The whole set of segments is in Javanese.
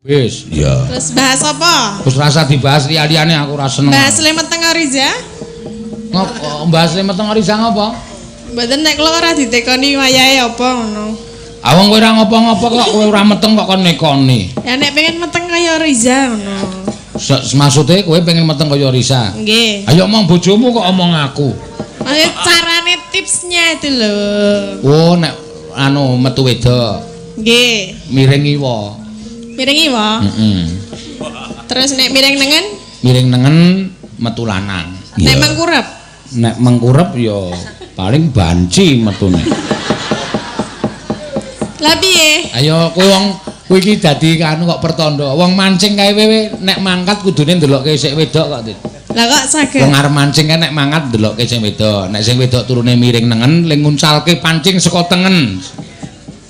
Wis, iya. Terus bahas apa? Wis rasa dibahas liya-liyane aku ora seneng. Bahas le meteng Riza? Ngopo bahas le meteng Riza ngopo? Mboten, nek kula ora ditekoni wayahe apa ngono. Ah wong kowe ora ngopo-ngopo kok kowe ora meteng kok kon nekoni. Ya nek pengen meteng kaya Riza ngono. Maksude kowe pengen meteng kaya Riza. Nggih. Ayo omong bojomu kok omong aku. Maksudnya carane tipsnya itu lho. Oh nek anu metu wedok. Nggih. Miring iwa. Miring iwa. Heeh. Terus nek miring nengen? Miring nengen metu lanang. Nek mengkurep? Nek mengkurep ya paling banci metune. Lah piye? Ayo kowe wong kowe iki dadi anu kok pertanda. Wong mancing kae wewe nek mangkat kudune ndelokke sik wedok kok, Dit. Lah kok saged? Wong arep mancing kae nek mangkat ndelokke sing wedok. Nek sing wedok turune miring nengen, ling nguncalke pancing saka tengen.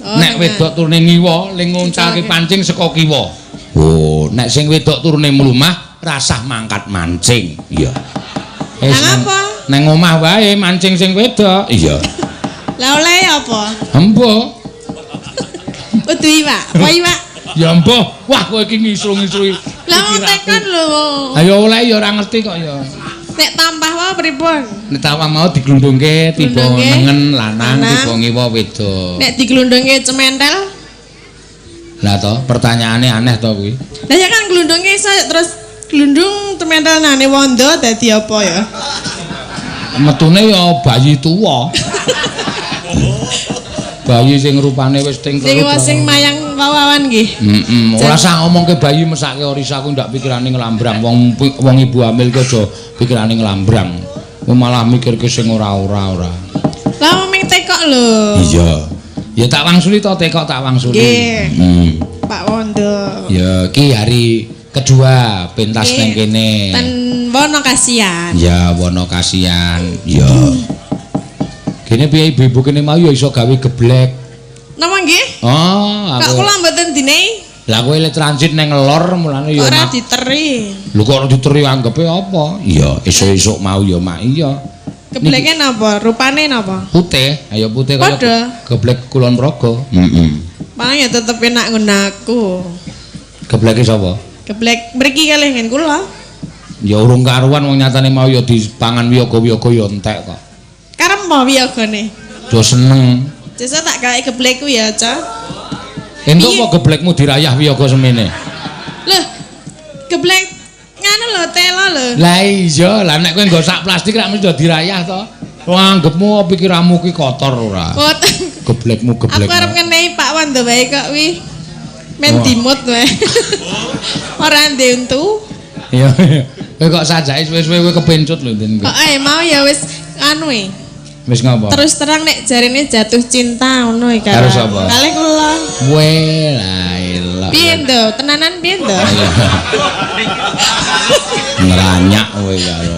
Oh, nek wedok turune ngiwa, ling nguncalke pancing saka kiwa. Oh, nek sing wedok turune mlumah, rasah mangkat mancing. Iya. Lah apa? Nang omah wae mancing sing wedok. Iya. Lah oleh apa? Embuh. Kudu iwak. Apa iwak? Ya embuh. Wah, kowe iki ngisru-ngisru. Lah wong tekon lho. Ayo oleh ya ora ngerti kok ya. Nek tambah wae pripun? Nek tambah mau diglundungke tiba nengen lanang, tiba ngiwa wedok. Nek diglundungke cementel? Lah to, pertanyaane aneh to kuwi. Lah ya kan glundungke iso terus glundung cementel nane wondo dadi apa ya? Metune ya bayi tuwa. Bayi sing rupane wis ting sing sing mayang wawan nggih. Heeh. Ora usah ngomongke bayi mesake Orisa aku ndak pikirane nglambrang. Wong wong ibu hamil ki aja pikirane nglambrang. Malah mikirke sing ora-ora ora. Lah mung tekok lho. Iya. Ya tak wangsuli to tekok tak wangsuli. Nggih. Pak Wondo. Ya iki hari kedua pentas nang kene. Ten Wonokasian. Ya Wonokasian. Ya. Kene piye ibu-ibu kene mau ya iso gawe geblek. Napa nggih? Oh, aku. Kok kula mboten dine? Lah kowe le transit nang lor mulane ya ora diteri. Lho kok ora diteri anggepe apa? Iya, esuk-esuk mau ya mak iya. Gebleke napa? Rupane napa? Putih, ayo putih kaya geblek Kulon Progo. Heeh. Paling ya tetep enak nggon aku. Gebleke sapa? Geblek mriki kalih ngen kula. Ya urung karuan wong nyatane mau ya dipangan wiyaga-wiyaga ya entek kok. Karep mau wiyagane. Do seneng. Sesuk tak gawe geblekku ya, Ca. Entuk apa geblekmu dirayah wiyaga semene? Loh, geblek nganu lho, telo lho. Lah iya, lah nek kowe nggo sak plastik rak mesti dirayah to. Wong anggepmu pikiranmu ki kotor ora? Geblekmu geblek. Aku arep ngenehi Pak Wando wae kok wi. Men dimut wae. Ora ndek untu. Iya. Kowe kok sajake suwe-suwe kowe kepencut lho Din. Kok mau ya wis anu e. Wis ngapa? Terus terang nek jarine jatuh cinta ngono iki. Karo sapa? Kalih kula. We la ilah. Piye to? Tenanan piye to? Ngeranyak kowe karo.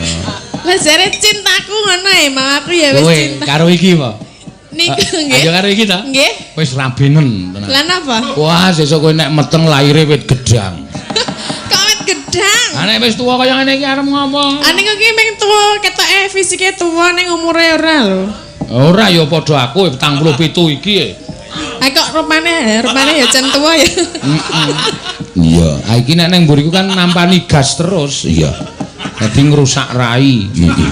Lah jare cintaku ngono e, mau aku ya wis cinta. Karo iki apa? Niku nggih. Ayo karo iki ta? Nggih. Wis rabinen tenan. Lah napa? Wah, sesuk kowe nek meteng laire wit gedang. Kok wit gedang? Lah nek wis tuwa kaya ngene iki arep ngopo? Ah niku ki mung tuwa ketoke fisike tuwa ning umure ora lho. Ora ya padha aku 47 iki. Ah kok rupane ya jan tuwa ya. Iya, ah iki nek nang mburiku kan nampani gas terus. Iya. Dadi ngrusak rai. Heeh.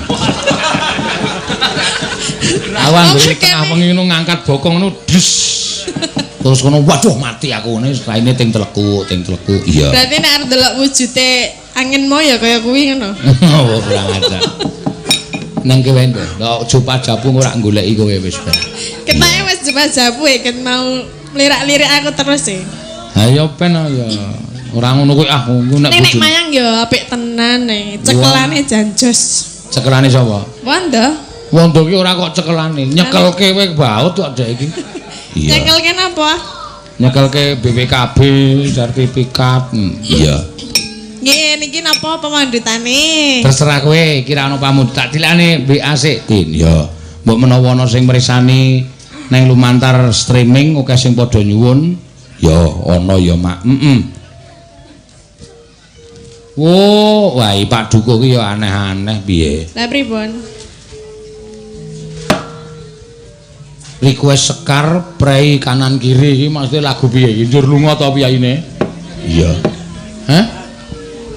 Awan mburi tengah wengi ngono ngangkat bokong ngono des. Terus kono waduh mati aku ngene raine ting telekuk, ting telekuk. Iya. Berarti nek arep delok wujude angin mau ya kaya kuwi ngono. Oh, kurang ajar. Nang kewen to. Lho coba japu ora goleki kowe wis ben. Ketake wis coba japu e ket mau lirak-lirik aku terus e. Ha ya ben ya. Ora ngono kuwi ah nek nek mayang ya apik tenan e. Cekelane jan jos. Cekelane sapa? Wondo. Wondo ki ora kok cekelane, nyekelke kowe baut kok dek iki. Iya. Nyekelke napa? Nyekelke BPKB, sertifikat. Iya. Nggih, niki napa pamandhutane? Terserah kowe, iki ra ono pamundhut. Tak dilane WA sik, Din. Ya. Mbok menawa ana sing mresani nang lumantar streaming akeh sing padha nyuwun. Ya, ana ya, Mak. Heeh. Wo, wah Pak Dukuh ki ya aneh-aneh piye? Lah pripun? Request Sekar prei kanan kiri iki maksudnya lagu piye iki? Njur lunga ta piyayine? Iya. Hah?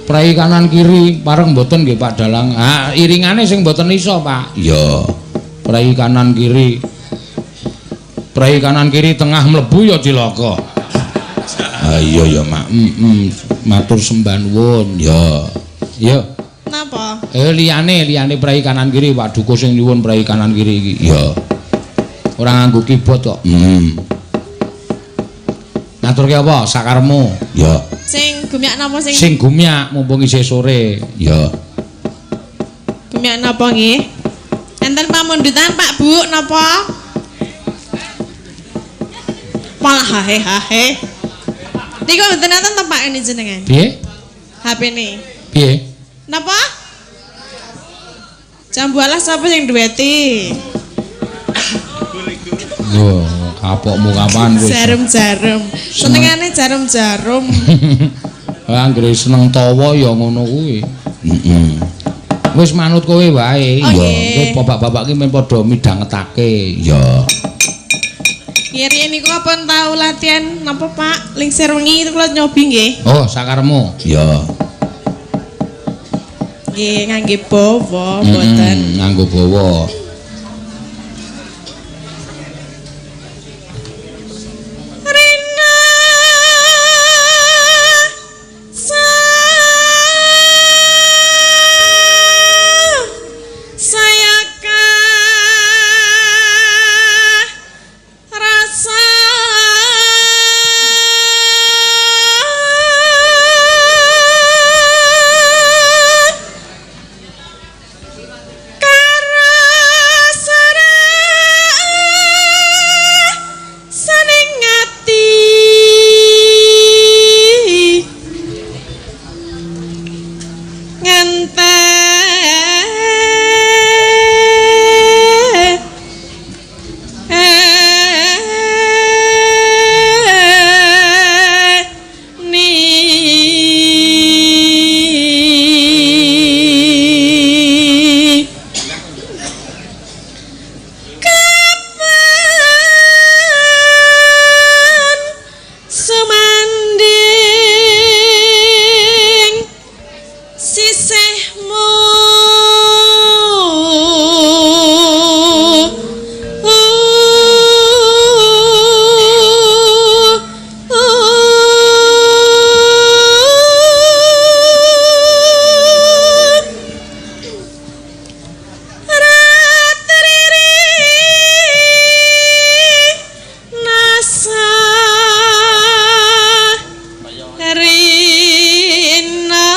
Prei kanan kiri pareng mboten nggih Pak Dalang. Ah, iringane sing mboten iso, Pak. Iya. Prei kanan kiri. Prei kanan kiri tengah mlebu ya cilaka. Ah iya ya, Mak. Matur sembah nuwun. Ya. Ya. Napa? Liyane prei kanan kiri Pak Dukuh sing nyuwun prei kanan kiri iki. Iya. Ora nganggo keyboard kok. Ngaturke apa sakaremu? Ya. Sing gumyak napa sing? Sing gumyak mumpung isih sore. Ya. Gumyak napa nggih? Enten pamundutan Pak Bu napa? Malah hahe hahe. Niku mboten enten to Pak ini jenengan? Piye? HP-ne. Piye? Napa? Jambu alas sapa sing duweti? Lho, kapokmu kapan kowe? Jarum-jarum. Senengane jarum-jarum. Anggere seneng tawa ya ngono kuwi. Heeh. Wis manut kowe wae. Oh, Ya, kowe bapak-bapak ki men padha midhangetake. Ya. Kiri niku apa tau latihan napa Pak? Lingsir wengi itu kula nyobi nggih. Oh, sakaremu. Ya. Nggih, ngangge bawa mboten. Nganggo bawa. Rina saya rasa saning ati ngente ni kapan sumanding sisihmu Ratriri nasa rina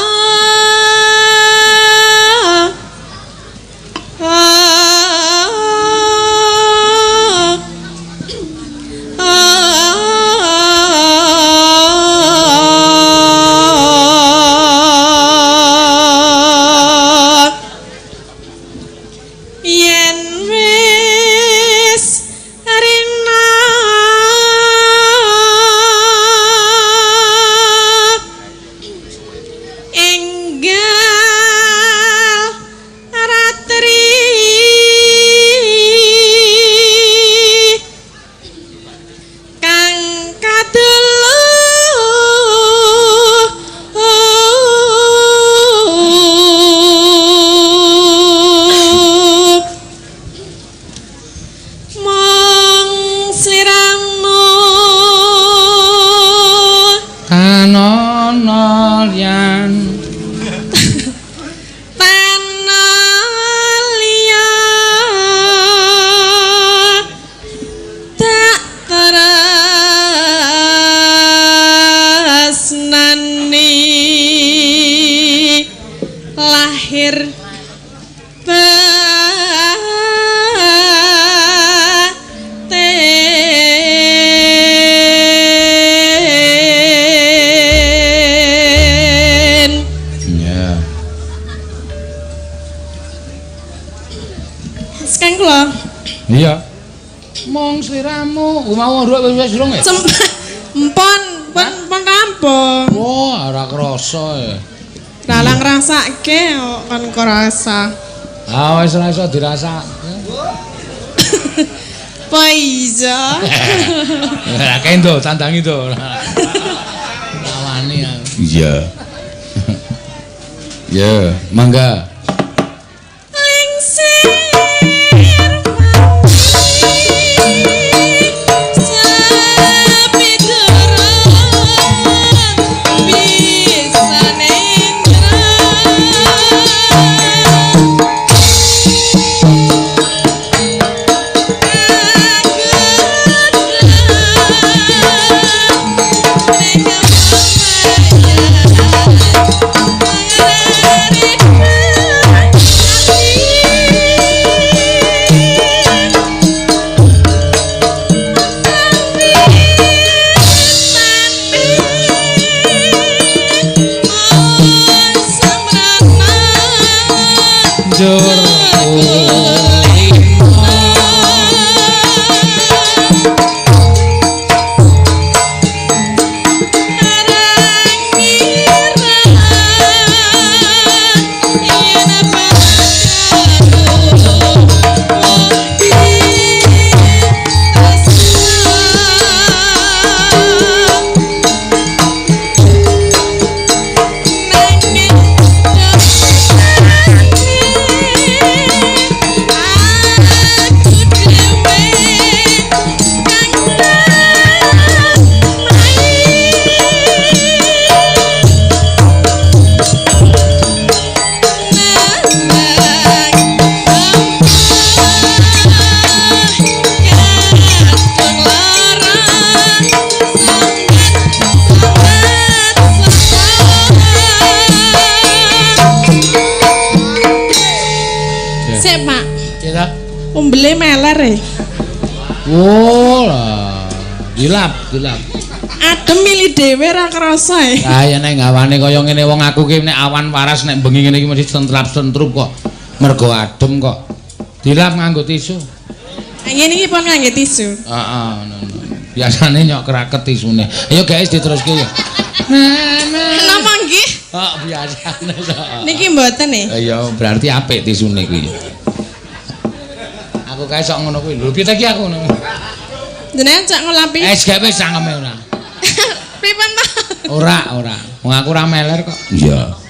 yen wis rina enggal ratri kang kadulu mong sliramu Kanono liyan tanah liya tak tresnani lahir batin. Ya. Sekarang kula Iya. Mong sliramu, mau nduk wis durung ya? Empon, pon pon rampung. Wah, ora krasa ya. Lalang ngrasake kok kon krasa. Ah wis ora iso dirasake. Po iya. Lah kendo tandangi to. Lawani. Iya. Ya, mangga. Umbele meler e. Oh lah, dilap, dilap. Adem milih dhewe ra krasa e. Ah ya nek gawane kaya ngene wong aku ki nek awan waras nek bengi ngene iki mesti sentrap-sentrup kok. Mergo adem kok. Dilap nganggo tisu. Ngene iki pon nganggo tisu. Heeh, ngono. Biasane nyok kraket tisune. Ayo guys diteruske ya. Napa nggih? Kok biasane to. Niki mboten e. Iya, berarti apik tisune kuwi. Aku kae sok ngono kuwi. Lho piye ta iki aku ngono. Jenengan cak ngulapi. Wis gak wis cangkeme ora. Pripun ta? Ora, ora. Wong aku ora meler kok. Iya.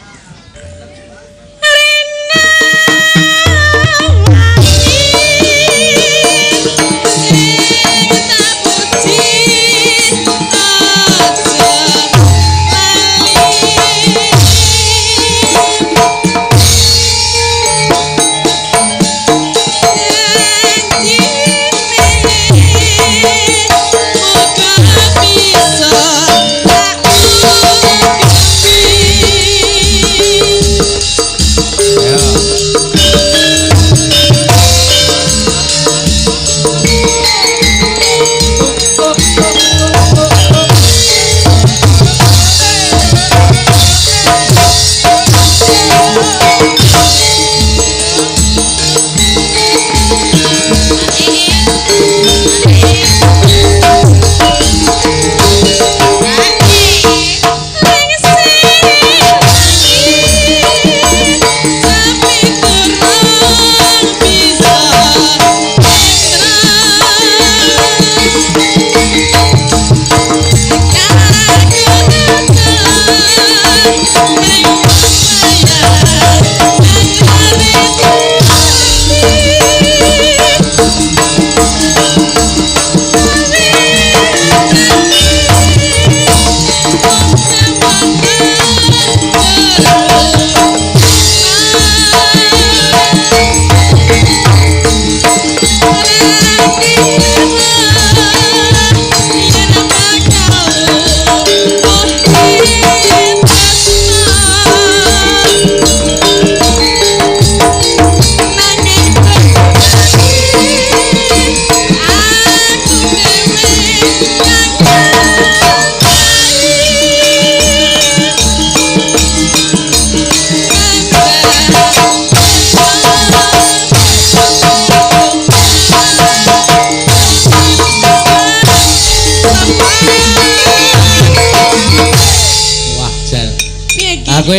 Kowe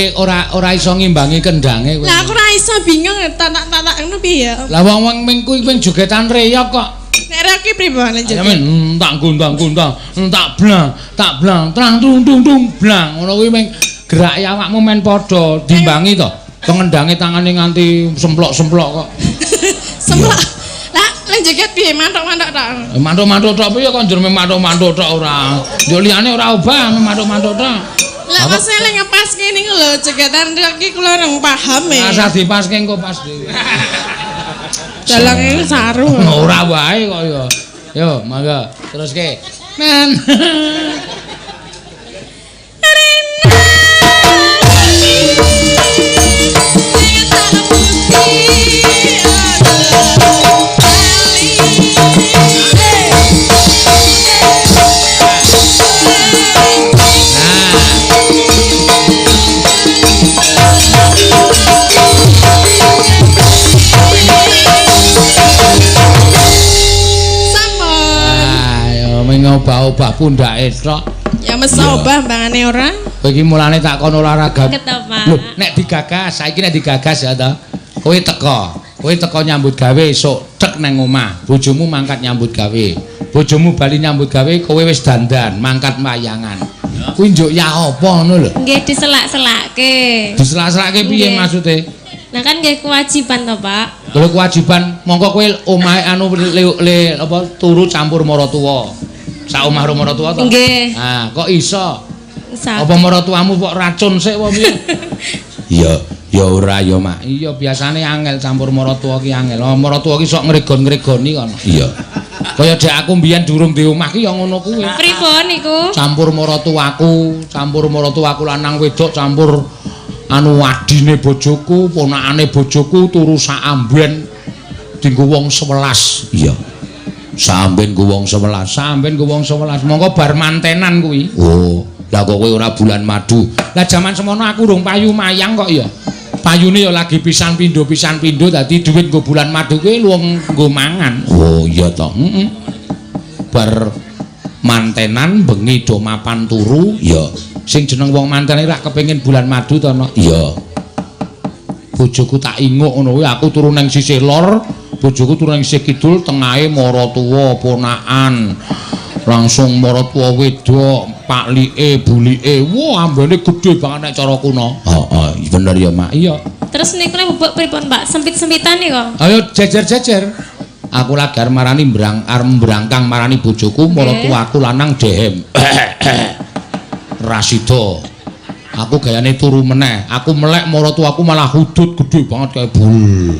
ora iso ngimbangi kendhange kowe. Lah aku ora iso bingung tatak-tatak ngono piye ya. Lah wong-wong ming kuwi ping jogetan reyok kok. Nek Nek roki pripun lanjut? Ayo men tak gondang gondang, tak blang, tak blang, trang tung tung tung blang. Ngono kuwi meng gerake awakmu men padha dimbangi to. Pengendange tangane nganti semplok-semplok kok. Semplok. Lah lanjut piye mantuk-mantuk tok. Mantuk-mantuk tok piye kok njur mantuk-mantuk tok ora. Yo liyane ora obah mantuk-mantuk tok. Lah mas lek ngepaske niku lho jogetan roki kula rong paham e. Asal dipaske engko pas dhewe. Dalange saru. Ora wae kok ya. Yo, mangga teruske. Men. Obah-obah pundhake tok. Ya mesti obah mbangane ora. Kowe iki mulane tak kon olahraga. Lho, nek digagas, saiki nek digagas ya ta. Kowe teko. Kowe teko nyambut gawe esuk tek nang omah. Bojomu mangkat nyambut gawe. Bojomu bali nyambut gawe, kowe wis dandan, mangkat wayangan. Kuwi njuk ya apa ngono lho? Nggih diselak-selake. Diselak-selake piye maksude? Nah kan nggih kewajiban to, Pak. Lho kewajiban mongko kowe omahe anu le apa turu campur maratuwa. Sak omah karo maratuwa to? Nggih. Ah, kok iso? Apa maratuwamu kok racun sik apa piye? Iya, ya ora ya, Mak. Iya, biasane angel campur maratuwa ki angel. Oh, maratuwa ki sok ngregon-ngregoni kono. Iya. Kaya dek aku mbiyen durung di omah ki ya ngono kuwi. Pripun niku? Campur maratuwaku, campur maratuwaku lanang wedok, campur anu adine bojoku, ponakane bojoku turu sak amben dinggo wong 11. Iya. Samben ku wong 11, samben ku wong 11. Mongko bar mantenan kuwi. Oh, lah kok kowe ora bulan madu. Lah jaman semono aku urung payu mayang kok ya. Payune ya lagi pisan pindho dadi dhuwit nggo bulan madu kuwi luwung nggo mangan. Oh, iya to. Heeh. Bar mantenan bengi do mapan turu, ya. Sing jeneng wong mantene rak kepengin bulan madu to, no? Iya. Bojoku tak inguk ngono kuwi, aku turu nang sisih lor. Bojoku turu nang sisih kidul, tengahe maratuwa ponakan. Langsung maratuwa wedok, paklike, bulike. Wah, ambene gedhe banget nek cara kuno. Heeh, bener ya, Mak. Iya. Terus niku nek bubuk pripun, Pak? Sempit-sempitan niku. Ayo jejer-jejer. Aku lagi arep marani mbrangkang marani bojoku, maratuwaku lanang dehem. Rasida. Aku gayane turu meneh. Aku melek maratuwaku malah hudut gedhe banget kaya bul.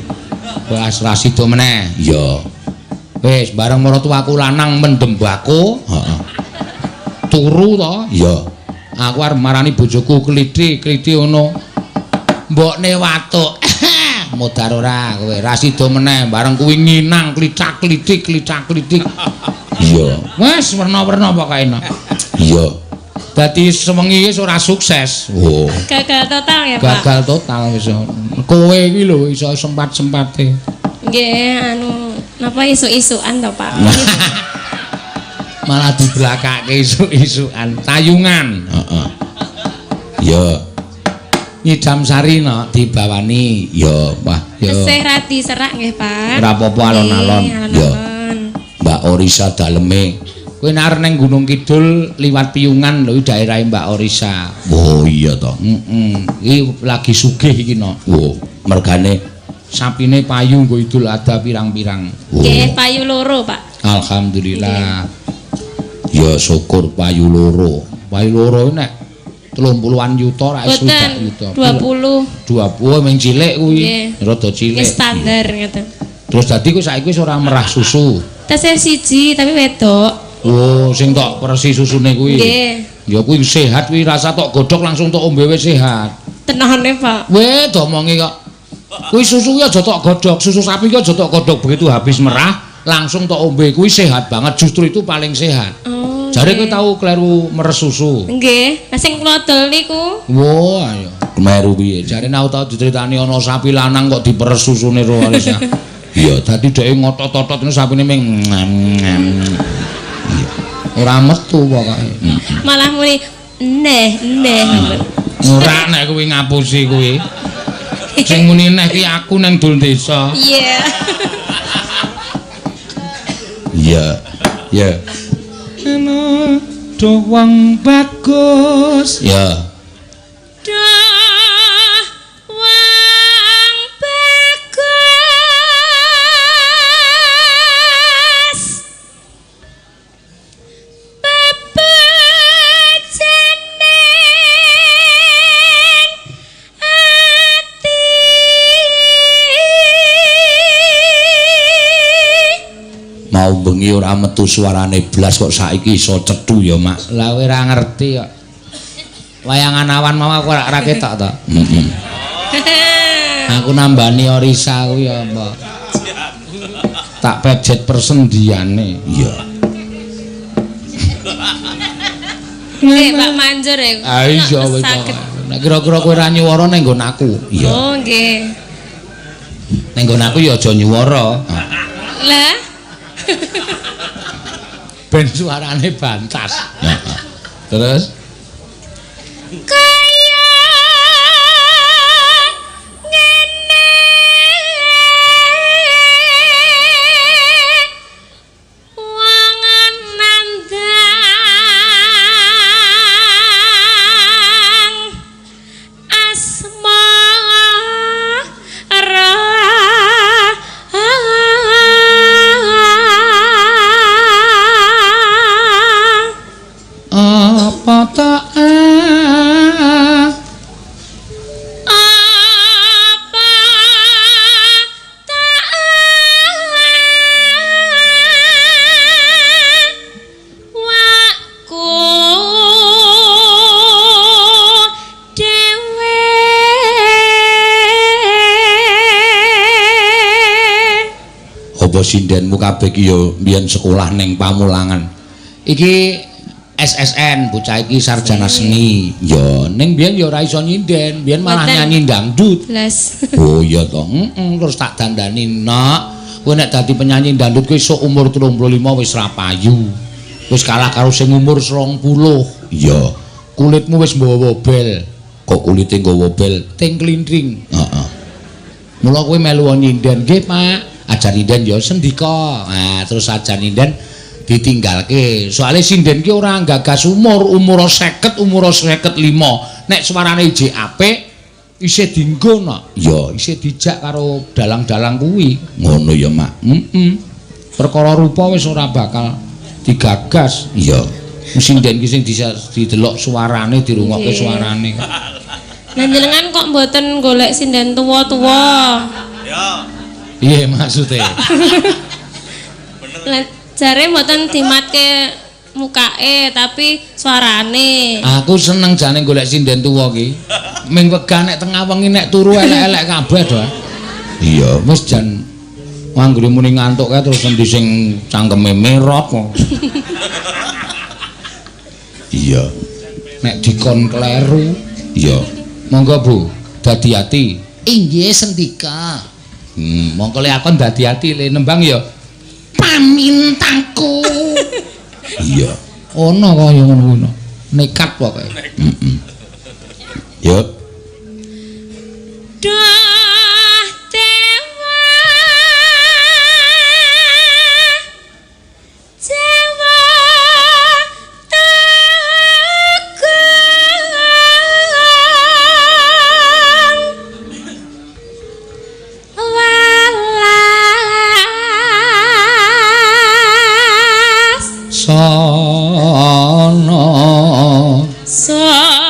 Wes rasida meneh. Iya. Wis bareng maratuwaku lanang mendem bako, heeh. Turu to? Iya. Aku arep marani bojoku klithik-klithik ngono. Mbokne watuk. Modar ora kowe. Rasida meneh bareng kuwi nginang klithak-klithik klithak-klithik. Iya. Wis werna-werna pokoke. Iya. Dadi sewengi wis ora sukses. Oh. Gagal total ya, Pak. Gagal total wis. Kowe iki lho iso sempat-sempate. Nggih, anu napa isuk-isukan to, Pak? Malah diblakake isuk-isukan, tayungan. Heeh. Ya. Nyidam sari no dibawani. Ya, wah, ya. Tesih radi serak nggih, Pak. Ora apa-apa alon-alon. Ya. Mbak Orisa daleme. Kowe nek arep nang Gunung Kidul liwat Piyungan lho daerahe Mbak Orisa. Oh iya to. Heeh. Iki lagi sugih iki no. Oh, mergane sapine payu nggo Idul Adha pirang-pirang. Nggih, payu loro, Pak. Alhamdulillah. Ya syukur payu loro. Payu loro nek 30-an yuta ra swidak yuta. 20. 20 mung cilik kuwi. Rada cilik. Standar ngoten. Terus dadi kuwi saiki wis ora merah susu. Tesih siji tapi wedok. Oh, sing tok persi susune kuwi. Nggih. Ya kuwi sehat kuwi rasa tok godhog langsung tok ombe wis sehat. Tenane, Pak. Weh, domongi kok. Kuwi susu kuwi aja tok godhog, susu sapi kuwi aja tok godhog begitu habis merah langsung tok ombe kuwi sehat banget, justru itu paling sehat. Oh. Jare kowe tau kleru meres susu. Nggih, lah sing kula dol niku. Wah, ayo. Kleru piye? Jare aku tau diceritani ana sapi lanang kok diperes susune ro Alisa. Iya, dadi dheke ngotot-otot ngono sapine ming. Ora metu pokoke. Malah muni neh neh. Ora nek kuwi ngapusi kuwi. Sing muni neh ki aku nang dul desa. Iya. Iya. Ya. Ana do wong bagus. Ya. Duh wong bagus. Bebejene ati. Mau bengi ora metu suarane blas kok saiki iso cethu ya, Mak. Lah kowe ora ngerti kok. Wayangan awan mau aku ora ketok to. Heeh. Aku nambani Orisa kuwi ya apa. Tak pejet persendiane. Iya. Nggih, Pak Manjur ya. Ah iya wis. Nek kira-kira kowe ora nyuwara ning nggon aku. Iya. Oh, nggih. Ning nggon aku ya aja nyuwara. Lah, Ben suarane bantas. Heeh. Terus kaya ngene wong nandang asmara. Apa tak Apa tak wakku dhewe. Apa sindenmu kabeh ki ya mbiyen sekolah ning Pamulangan. Iki SSN, bocah iki sarjana seni. Ya, ning biyen ya ora iso nyinden, biyen malah nyanyi dangdut. Blas. Oh iya to. Heeh, terus tak dandani, "Nak, kowe nek dadi penyanyi dangdut kowe esuk umur 35 wis ra payu. Wis kalah karo sing umur 20." Iya. Kulitmu wis nggawa bel. Kok kulite nggawa bel? Ting klintring. Heeh. Mula kowe melu nyinden, nggih, Pak. Ajar nyinden ya sendika. Nah, terus ajar nyinden ditinggalke. Soale sinden ki ora nggagas umur, umur 50, umur 55. Nek suarane ijik apik, isih dienggo no. Ya, isih dijak karo dalang-dalang kuwi. Ngono ya, Mak. Heeh. Perkara rupa wis ora bakal digagas. Iya. Sinden ki sing didelok suarane, dirungokke suarane. Lah jenengan kok mboten golek sinden tuwa-tuwa? Ya. Piye maksude? Lah jare mboten dimatke mukake tapi suarane. Aku seneng jane golek sinden tuwa ki. Ming wegah nek tengah wengi nek turu elek-elek kabeh do. Iya, wis jan anggere muni ngantuk kae terus endi sing cangkeme merot. Iya. Nek dikon kleru. Iya. Monggo Bu, dadi ati. Inggih sendika. Mongko le akon dadi ati le nembang ya. Pamintaku. Iya. Ono kaya ngono kuwi. Nekat pokoke. Heeh. Yo. Duh dewa Jawa Tegung welas Sono sono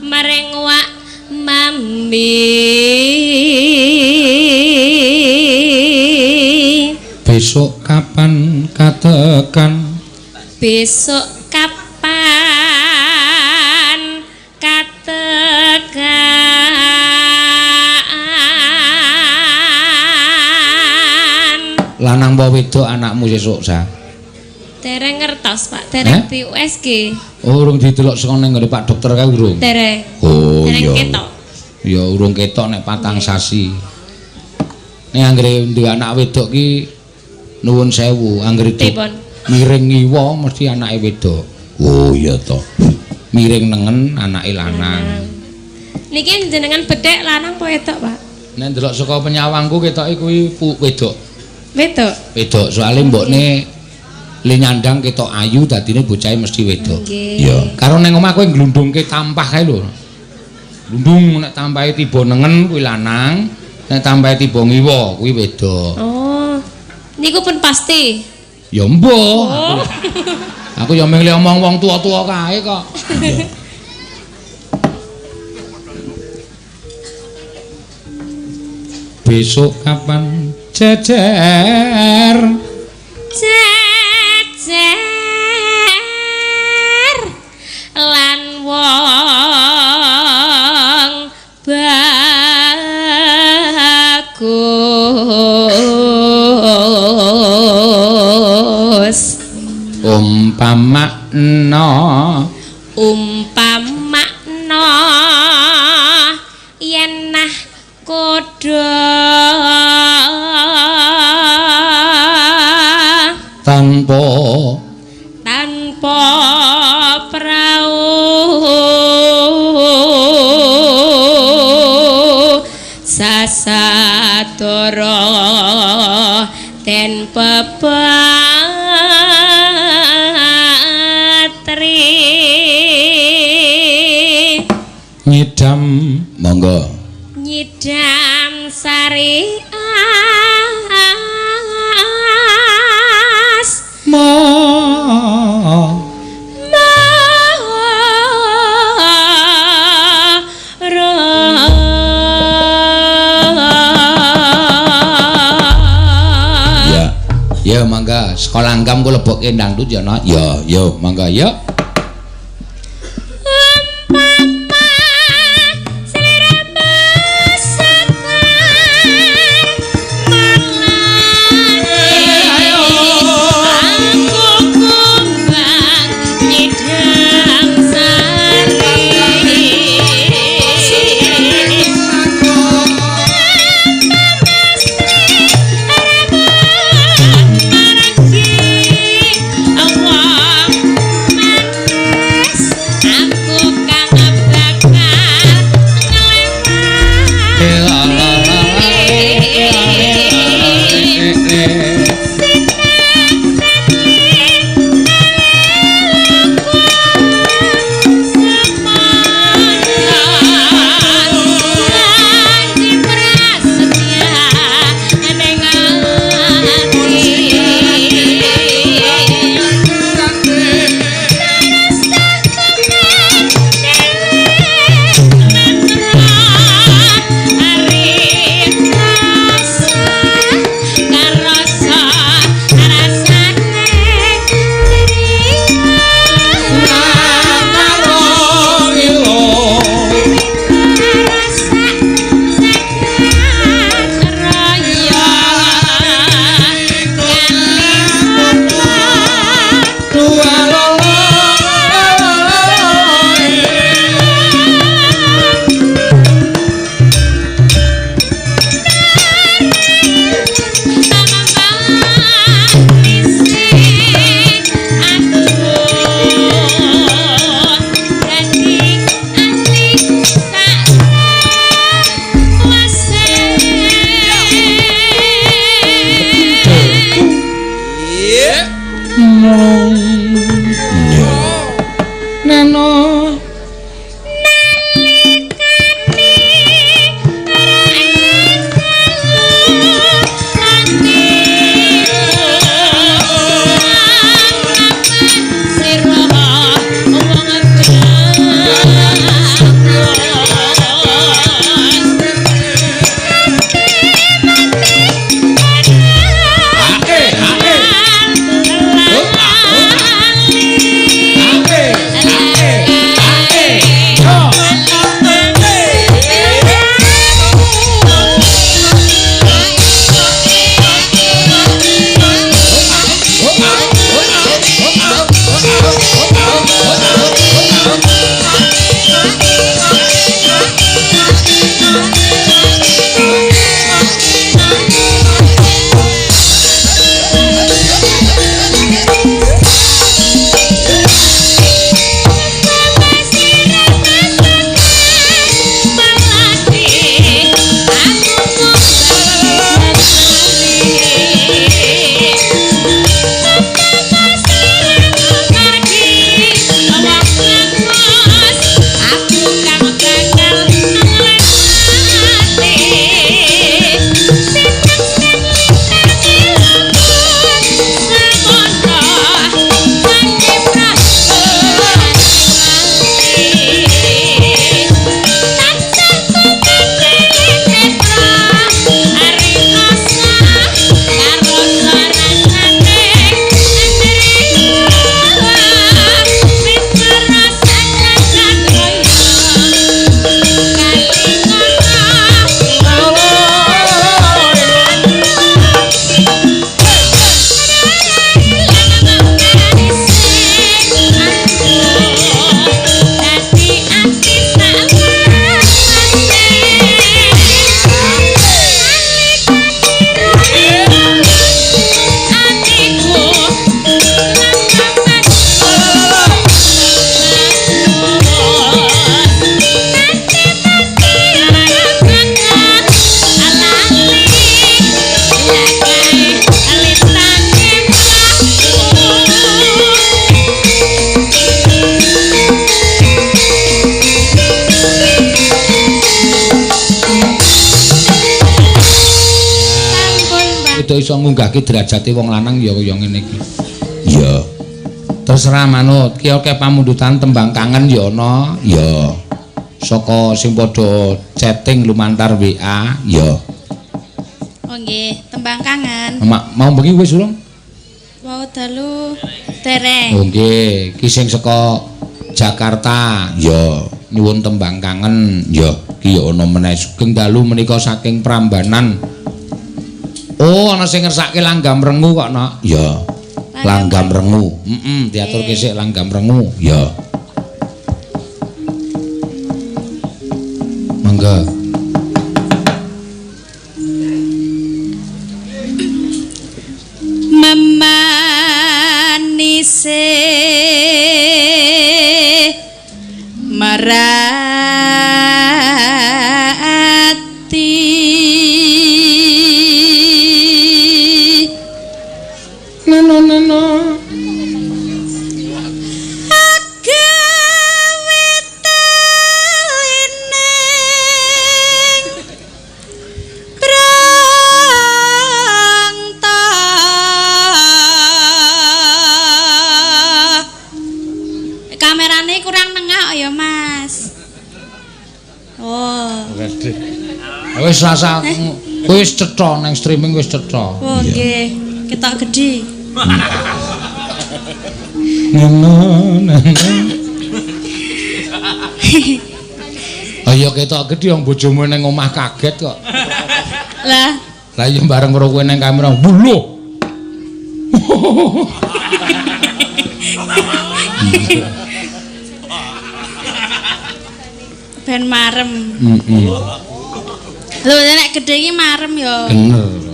maring wak mambi. Besok kapan katekan? Besok kapan katekan? Lanang apa wedok anakmu sesuk, Sa? Dereng ngertos, Pak. Dereng di USG. Oh, urung didelok saka ning nggone Pak dokter kae urung. Dereng. Oh, dereng iya. ketok. Ya urung ketok nek 4 sasi. Nek anggere duwe anak wedok ki nuwun sewu, anggere miring ngiwa mesti anake wedok. Oh iya to. Miring nengen anake lanang. Niki jenengan bedhek lanang apa wedok, Pak? Nek ndelok saka penyawangku ketoke kuwi wedok. Wedok. Wedok, soalé mbokne le nyandang ketok ayu dadine bocahe mesti wedok. Nggih. Iya. Karo ning omah kowe glundungke tampah kae lho. Glundung nek tampahe tiba nengen kuwi lanang, nek tampahe tiba ngiwa kuwi wedok. Oh. Niku pun pasti. Ya mbuh. Oh. Aku ya mung le omong wong tuwa-tuwa kae kok. Besok kapan jejer? Jejer lan wong bagus. Umpamakna Umpamakna yen nah kodha tanpa tanpa prau sasadara den pepatri nyidam monggo nyidam sari as ma ya ya mangga sekolah anggam ku lebokke dangdut ya nak ya yo mangga ya. wedok iso ngunggahke derajate wong lanang ya kaya ngene iki. Iya. Terserah manut, ki akeh pamundutan tembang kangen ya ana. Iya. Saka sing padha chatting lumantar WA. Iya. Oh nggih, tembang kangen. Mak mau bengi wis urung? Wau dalu dereng. Oh nggih, ki sing saka Jakarta. Ya, nyuwun tembang kangen. Ya, ki ya ana meneh sugeng dalu menika saking Prambanan. Oh, ana sing ngersake langgam rengu kok, Nok. Ya. Langgam rengu. Heeh, diaturke sik langgam rengu. Ya. Mangga. Memanise merati neno neno agawe telining prangta. Kamerane kurang nengah ya, Mas. Oh. Wis rasa wis cetha nang streaming wis cetha. Oh nggih, ketok gedhi. Neno neno. Ayo ketok gedhi wong bojomu nang omah kaget kok. Lah, lah iya bareng karo kowe nang kamera. Lho. Ben marem. Heeh. Lho nek gedhe iki marem ya. Bener.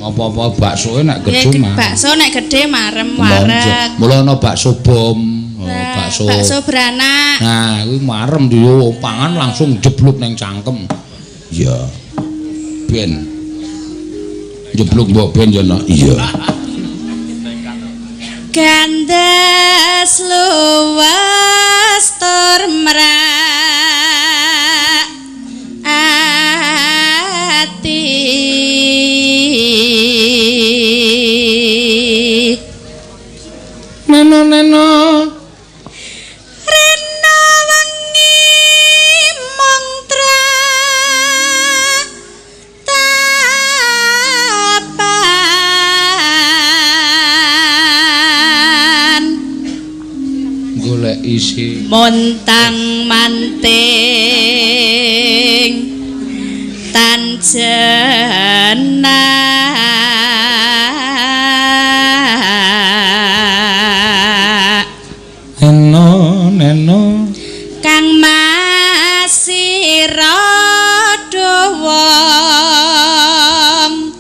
Apa-apa baksoe nek gedhe marem. Bakso nek gedhe marem wareg. Mula ana bakso bom, bakso. Bakso beranak. Nah, kuwi marem yo pangan langsung jeblok nang cangkem. Iya. Ben. Jeblok mbok ben ya, Nak. Iya. Gandes luwes tur mrak ati. Neno neno rena wengi mung tratapan golek isi montang manting tan jenak neno neno kang masih rada wong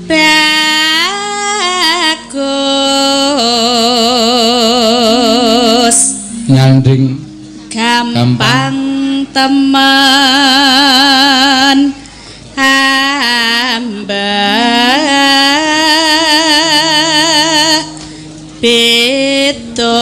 bagus nyanding gampang temen hamba beda.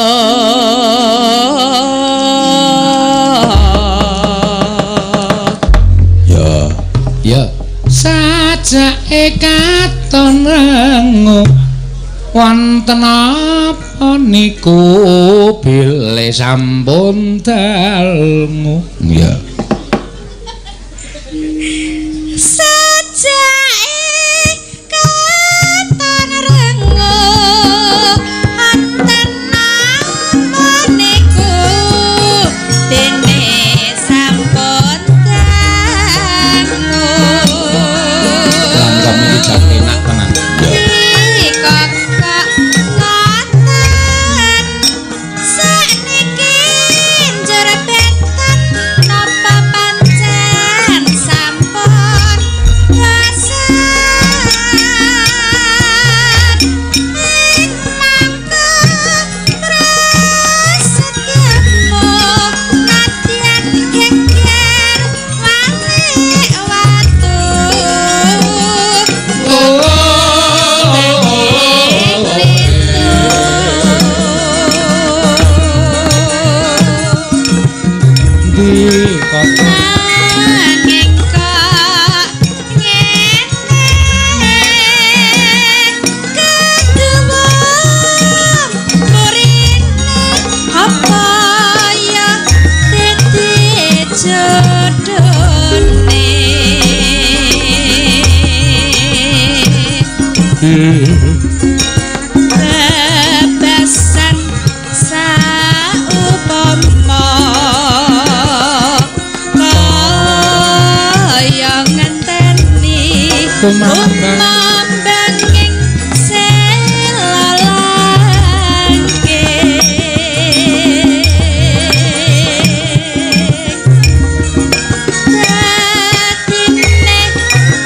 Ya ya sajake katon rengu wonten apa niku bilih sampun dalmu. Ya sajake katon rengu wonten apa niku dene sampun dangu. Langgam iki jan enak tenan. Ya Bebasan saupama kaya ngenteni Kumambang. Kumambanging sela langit. Dadine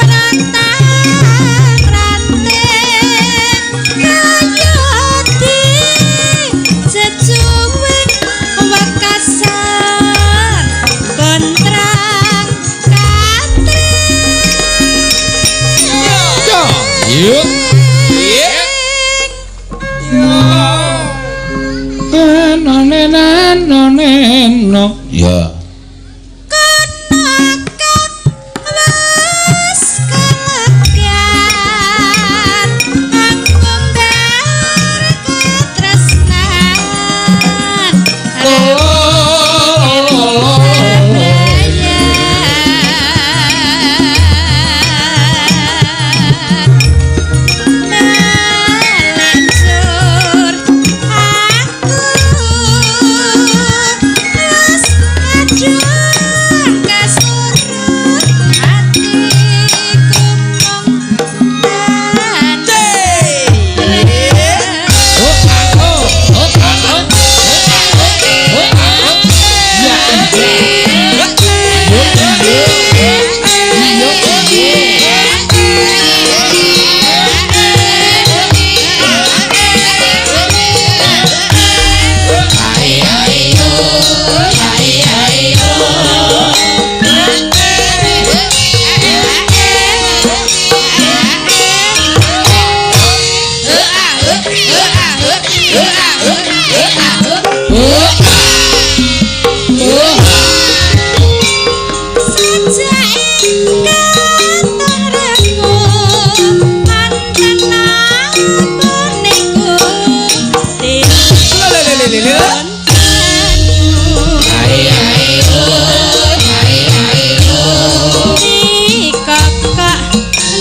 rantang-ranting kaya dijejuwing wekasan kontrang katring. Yuk. Neno neno. Ya. Kono wis kelegan angumbar katresnan. Melencur aku wis kadung kasurut atiku mung Sajake katon rengu manten apa niku. Dikokok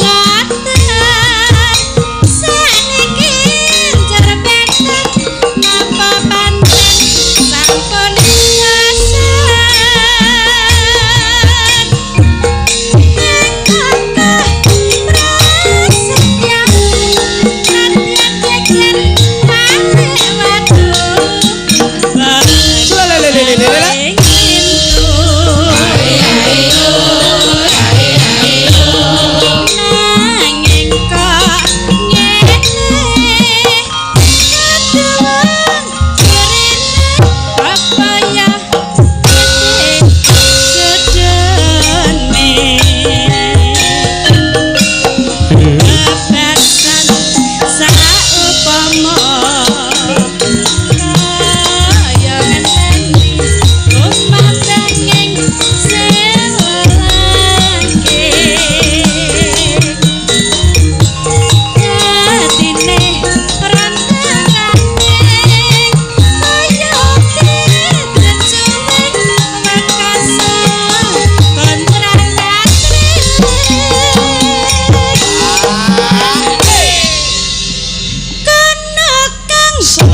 ngoten saniki njur benten napa pancen sampun bosen. Kakak prasetya nadyan geger balik watu. Nanging kok ngene kadung dirine apa ya jodone bebasan saupama kaya ngenteni kumambanging sela langit. Dadine rantang-ranting kaya dijenjuwing wekasan kontrang katring. Kono kang wis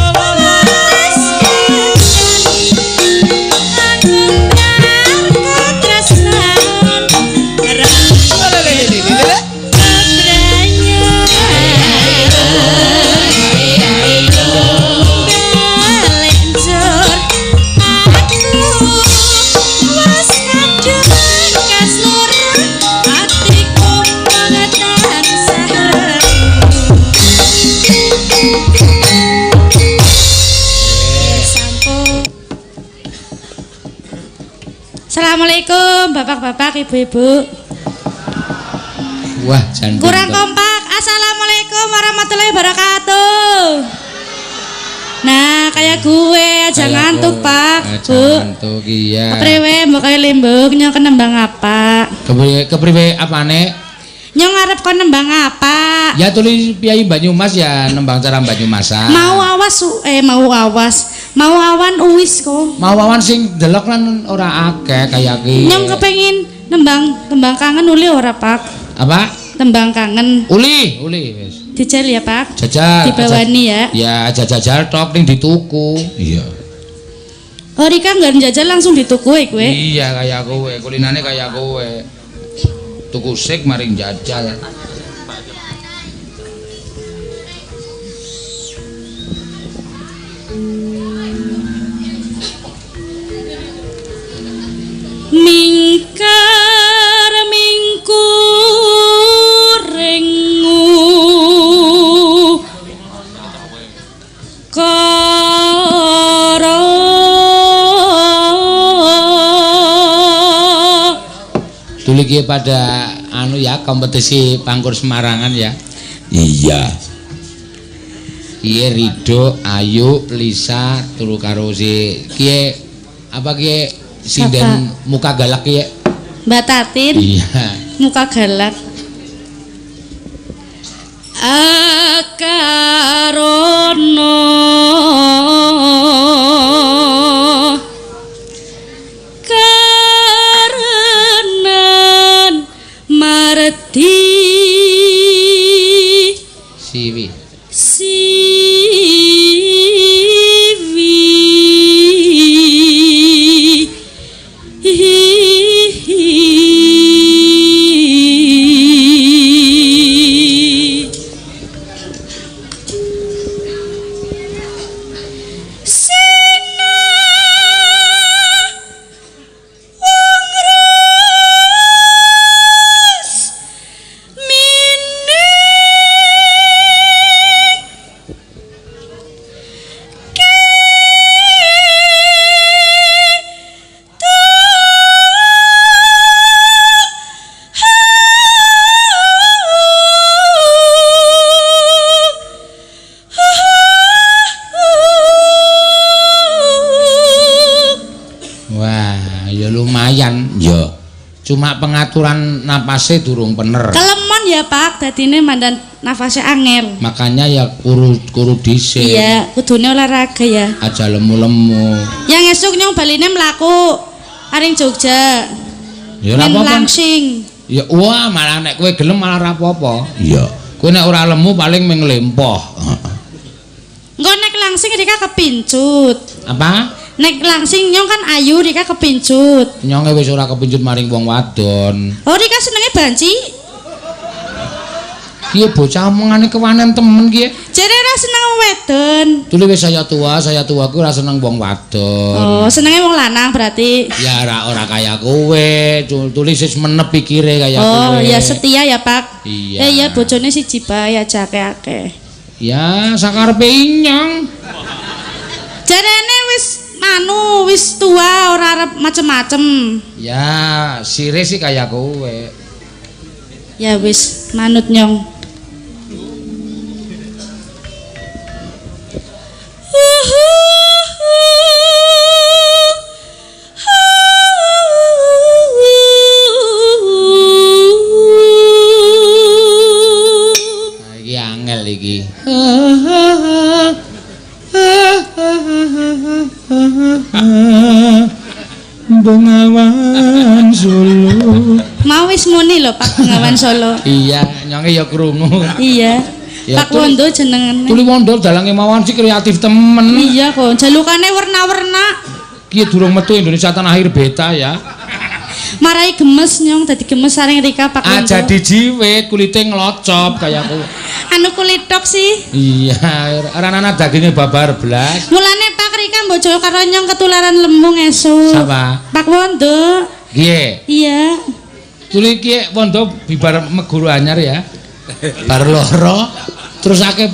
angumbar katresnan. Balencur aku wis kadung kaslurut atiku mung tansah rengu. Sampun. Assalamualaikum bapak-bapak, ibu-ibu. Wah, jan Kurang pinter. kompak. Assalamualaikum warahmatullahi wabarakatuh. Nah, kayak gue aja Kayak ngantuk, kowe. Pak. Aja Bu. ngantuk iya. Kepriwe mbok kaya limbuk nyong nembang apa? Kepriwe kepriwe apane? Nyong arep kon nembang apa? Ya tulis Piyayi Banyumas ya nembang cara Banyumasan. Mau awas mau awas. Mau awan uwis kok. Mau awan sing delok lan ora akeh kaya ki. Nyong kepengin nembang tembang kangen uli ora, Pak? Apa? Tembang kangen. Uli, uli wis. Dijal ya, Pak. Jajal. Dibawani ya. Ya, aja jajal tok ning dituku. Iya. Oh, Rika nggak jajal langsung dituku kowe. Iya kaya kowe, kulinane kaya kowe. Tuku sik maring jajal. Mingkar mingkuringu kara. Tuli ki pada anu ya kompetisi Pangkur Semarangan ya. Iya. Kiye Rido, Ayu, Lisa, turu karo si kiye apa kiye sinden muka galak kiye? Mbak Tatin. Iya. Muka galak. Akarono karenan mardi siwi siwi. Wah, ya lumayan. Ya. Cuma pengaturan napasnya durung bener. Kelemon ya, Pak, dadine mandan nafasnya angel. Makanya ya kuru-kuru dhisik. Iya, kudune olahraga ya. Aja lemu-lemu. Yang esuk nyong baline mlaku aring Jogja. Ya ora apa-apa. Langsing. Ya wah, malah nek kowe gelem malah ora apa-apa. Iya. Kowe nek ora lemu paling mung lempoh. Engko nek langsing rika kepincut. Apa? Nek langsing nyong kan ayu rika kepincut. Nyonge wis ora kepincut maring wong wadon. Oh, rika senenge banci. Kiye bocah omongane kewanen temen kiye. Jere ora seneng wong wedon. Tuli wis saya tua ku ora seneng wong wadon. Oh, senenge wong lanang berarti. Ya ora kaya kowe, tuli wis menep pikire kaya kowe. Oh, ya setia ya, Pak. Iya. Ya iya bojone siji bae aja akeh-akeh. Ya sakarepe inyong. Jarene wis manu wis tua ora arep macem-macem. Ya, sire sih kaya kowe. Ya wis manut nyong. Nah, iki angel iki. Bengawan Solo. Mau wis muni lho Pak Bengawan Solo. Iya, nyonge ya krungu. Iya. Ya, Pak Wondo jenengane. Tuli Wondo dalange mawon sih kreatif temen. Iya kok, jalukane werna-werna. Ki durung metu Indonesia Tanah Air beta ya. Marai gemes nyong, dadi gemes saring Rika Pak Wondo. Aja dijiwit, kulite nglocop kaya aku. Anu kulit tok sih. Iya, ora ana daginge babar blas. Mulane Pak Rika mbok jauh karo nyong ketularan lemu ngesuk. Sapa? Pak Wondo. Piye? Iya. Tuli ki Wondo bibar meguru anyar ya. Bar loro terus akeh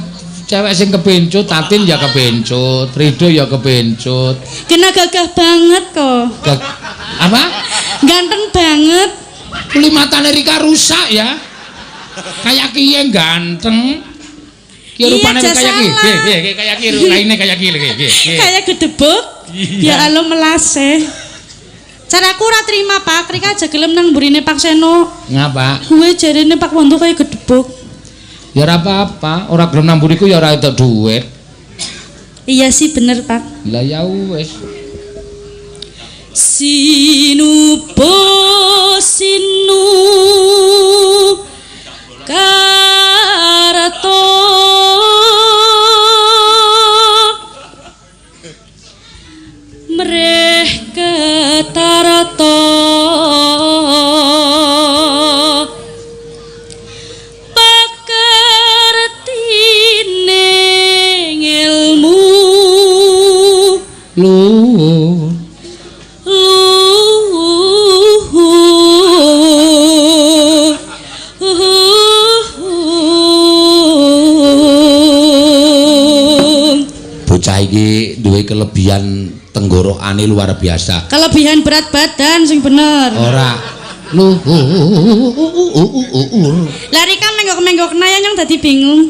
cewek sing kebencut, Tatin ya kebencut, Rido ya kebencut. Kena gagah banget kok. Apa? Ganteng banget. Tuli matane Rika rusak ya. Kayak kiye ganteng. Ki rupane kaya ki. Nggih, kaya ki raine kaya ki nggih. Kayak gedebuk. Ya Allah melase. Caraku ora terima Pak, Rika aja gelem nang mburine Pak Seno. Ngapa? Kuwe jarene Pak Wondo kaya gedebuk. Ya ora apa-apa, ora gelem nang mburiku ya ora entuk dhuwit. Iya sih bener Pak. Lah ya wis. Sinubo sinu karto. Mreh ketarata pakertine ilmu Luhur. Luhur. Bocah iki duwe kelebihan tenggorokane luar biasa. Kelebihan berat badan sing bener. Ora luhur. Lah Rika menggok-menggokna ya nyong dadi bingung.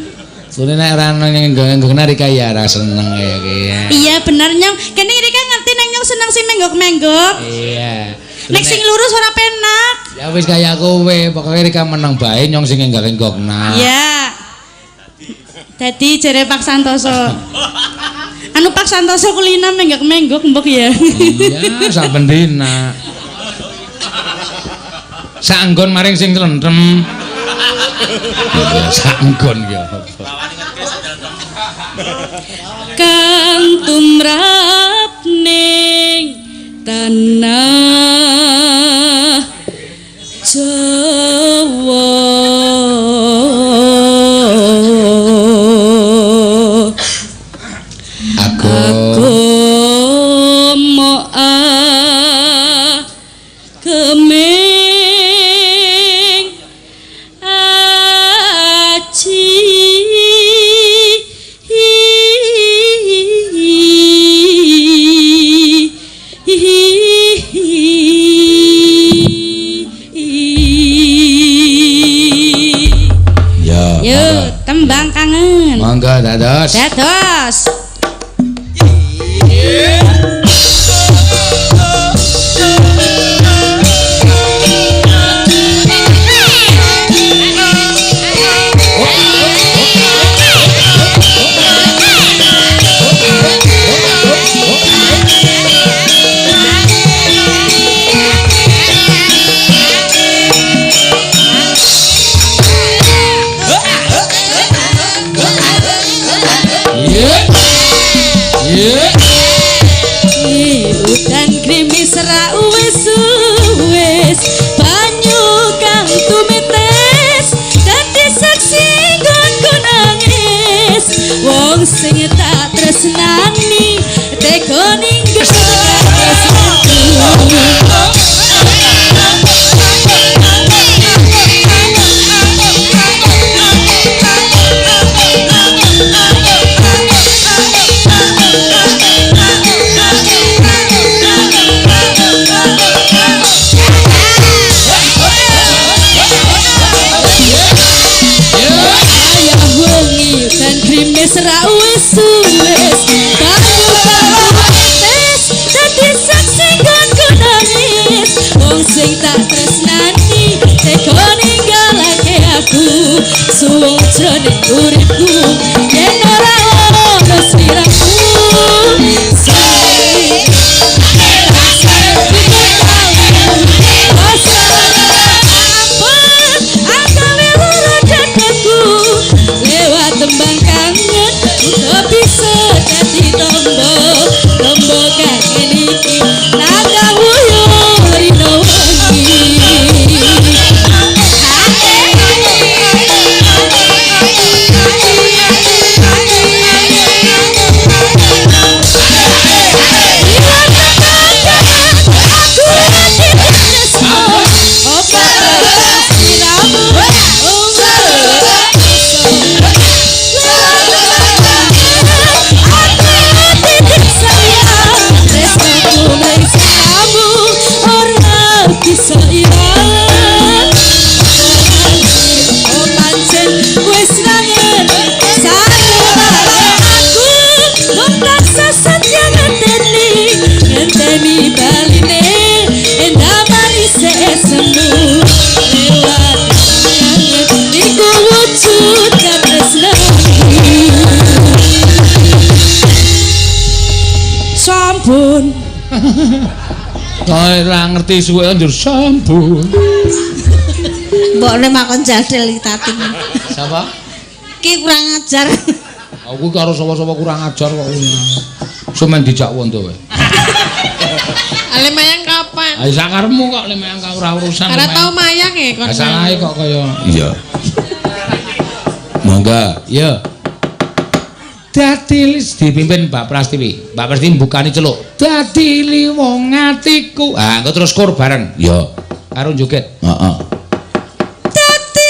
Sune nek ora ngenggok-ngenggokna Rika ya ora seneng kaya ki. Iya bener nyong. Kene Rika ngerti nek nyong seneng sing menggok-menggok. Iya. Nek sing lurus ora penak. Ya wis kaya kowe, pokoke Rika meneng bae nyong sing ngenggok-ngenggokna. Iya. Dadi jere Pak Santoso. Anu Pak Santoso kulina menggok-menggok mbok ya. Iya, saben dina. Saenggon maring sing tlentrem. Ya saenggon ya apa. Kang tumrap ning tanah Jawa. Agama ageming aji. Ya. Yo, tembang kangen. Monggo dados. Dados. Iya. Iya. Udan grimis ra wis wis banyu kang tumites dadi saksi nggonku nangis wong sing tak tresnani tega ninggal tresnaku. Ayah wengi dan grimis ra wis wis banyu kang tumites dadi saksi nggonku nangis wong sing tak tresnani tega ninggalake aku suwung jroning uripku yen ora ono sliramu. Lewat tembang kangen uga bisa dadi tombo tombo kangen iki nakawuyo rino wengi. Bisa ilang oh pancen wis langen sakurane aku mung tansah setya ngenteni ngenteni baline endah manis esemu lewat kangen iku wujud katresnanmu. Sampun. Ora ngerti suwe njur sampun. Mbokne makon jadel iki tating. Sapa? Ki kurang ajar. Aku karo sapa-sapa kurang ajar kok. Sampeyan dijak wondo wae. Ale mayang kapan? Ah sakarepmu kok le mayang ka ora urusan. Ora tau mayang e kon. Salahe kok kaya iya. Monggo, ya. Dadi dipimpin Mbak Prastiwi. Mbak Prastiwi mbukani celuk. Dadi wong atiku. Ah, engko terus kor bareng. Ya. Karo joget. Heeh. Dadi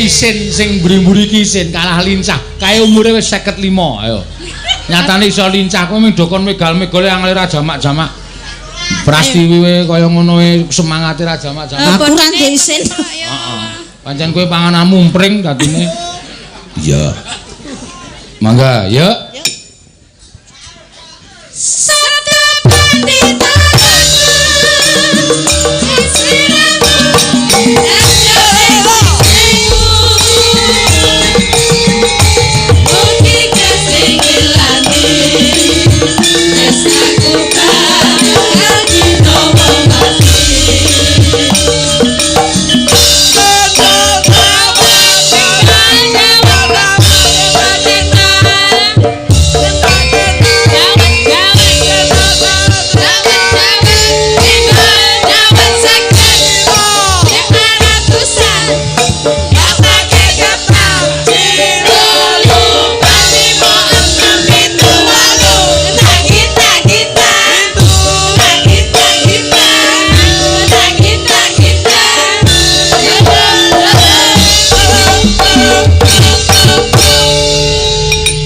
Isin sing mburi-mburi iki isin kalah lincah. Kae umure wis 55, ayo. Nyatane iso lincah kowe mung dokon megal-megole angel ra jamak-jamak. Prastiwi we kaya ngono we semangate ra jamak-jamak. Aku ora ndek isin. Heeh. Pancen kowe pangananmu mpring dadine. Iya. Mangga, yuk. Sabda pandita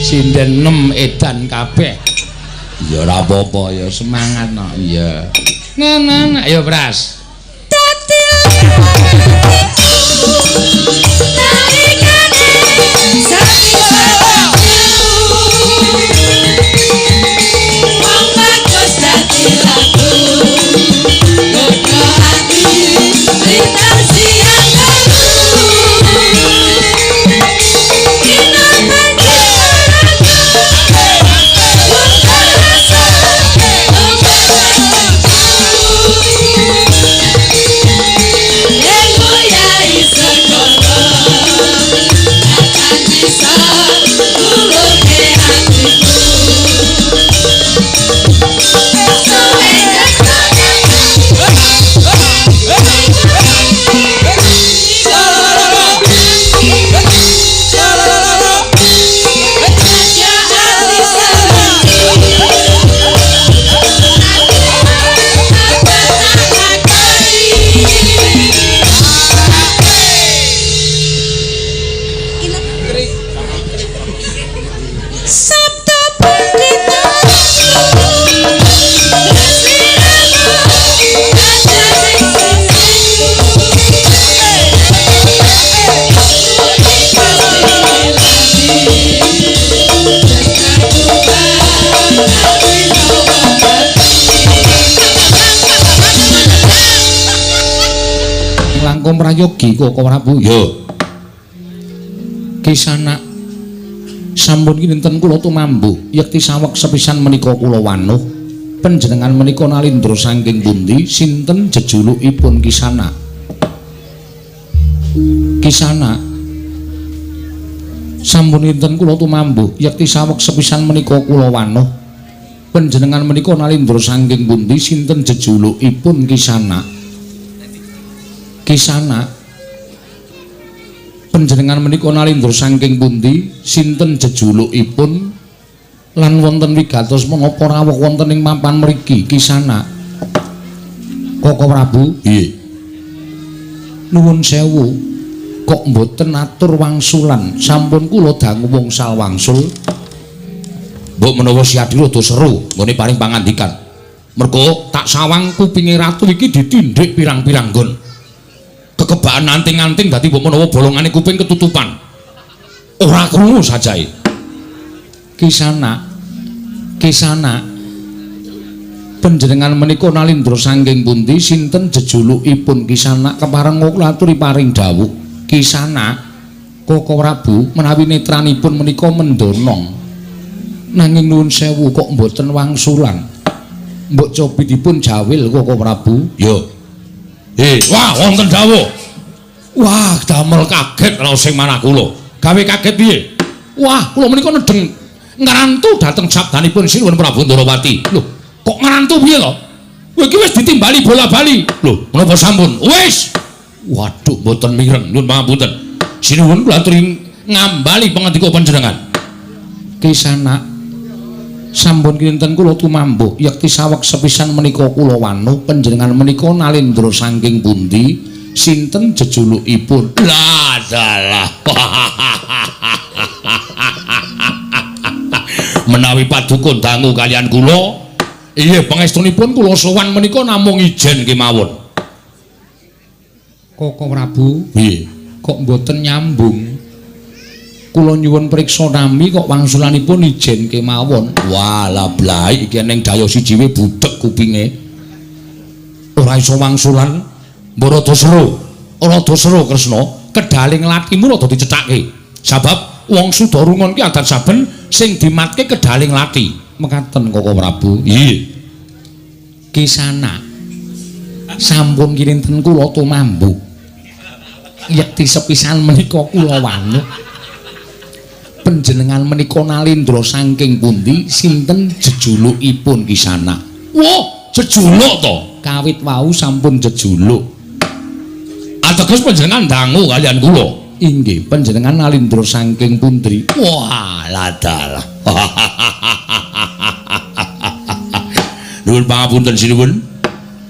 Sinden 6 edan kabeh. Ya ora apa-apa ya semangat no. Iya. Nah nah nah ayo Pras. Langkung prayogi Koko Prabu. Ya. Kisana sampun kinten kula tumambu yekti saweg sepisan menika kula wanuh panjenengan menika nalindra saking pundi sinten jejulukipun Kisana? Kisana sampun kinten kula tumambu yekti saweg sepisan menika kula wanuh panjenengan menika nalindra saking pundi sinten jejulukipun Kisana? Kisana Panjenengan menika nalindra saking pundi? Sinten jejulukipun? Lan wonten wigatos menapa rawuh wonten ing papan mriki Kisana? Koko Prabu, nggih. Nuwun sewu, kok mboten atur wangsulan? Sampun kula dangu wangsal wangsul. Mbok menawa Siadi rada seru nggone paring pangandikan. Mergo tak sawang kupinge ratu iki ditindhik pirang-pirang nggon. Kekebaan anting-anting dadi mbok menawa bolongane kuping ketutupan. Ora krungu sajae. Kisana, Kisana, panjenengan menika nalindra saking pundi? Sinten jejulukipun Kisana? Kepareng kula aturi paring dawuh. Kisana, Koko Prabu, menawi netranipun menika mendonong. Nanging nuwun sewu kok mboten wangsulan. Mbok cobi dipun jawil Koko Prabu. Yo. Wah wonten dawuh. Wah, damel kaget raos sing manah kula. Gawe kaget piye? Wah, kula menika nedheng ngrantu dhateng sabdanipun Sinuwun Prabu Ndorowati. Lho, kok ngrantu piye to? Kowe iki wis ditimbali bola-bali. Lho, menapa sampun? Wis. Waduh, mboten mireng, nyuwun pangapunten. Sinuwun kula aturi ngambali pangandika panjenengan. Kisana, sampun kinten kula tumambuh yekti saweg sepisan menika kula wanuh panjenengan menika nalindra saking pundi? Sinten jejulukipun? Lah dalah. Menawi paduka dangu kaliyan kula, inggih pangestunipun kula sowan menika namung ijen kemawon. Koko Prabu, piye? Kok mboten nyambung? Kula nyuwun priksa nami kok wangsulanipun ijen kemawon. Wah, lah blaik iki ning daya siji we budhek kupinge. Ora iso wangsulan. Mbok rada seru. Rada seru Kresna, kedaling latimu rada dicethake. Sabab wong Sudarungon ki adat saben sing dimatke kedaling lati. Mekaten Koko Prabu. Nggih. Kisana, sampun kinten kula tumambuh. Yekti sepisan menika kula wanuh. Panjenengan menika nalindra saking pundi? Sinten jejulukipun Kisana? Wah, jejuluk to? Kawit wau sampun jejuluk. Ateges panjenengan dangu kaliyan kula. Inggih, panjenengan nalindra saking pundi? Wah, ladalah. Nuwun pangapunten sinuwun.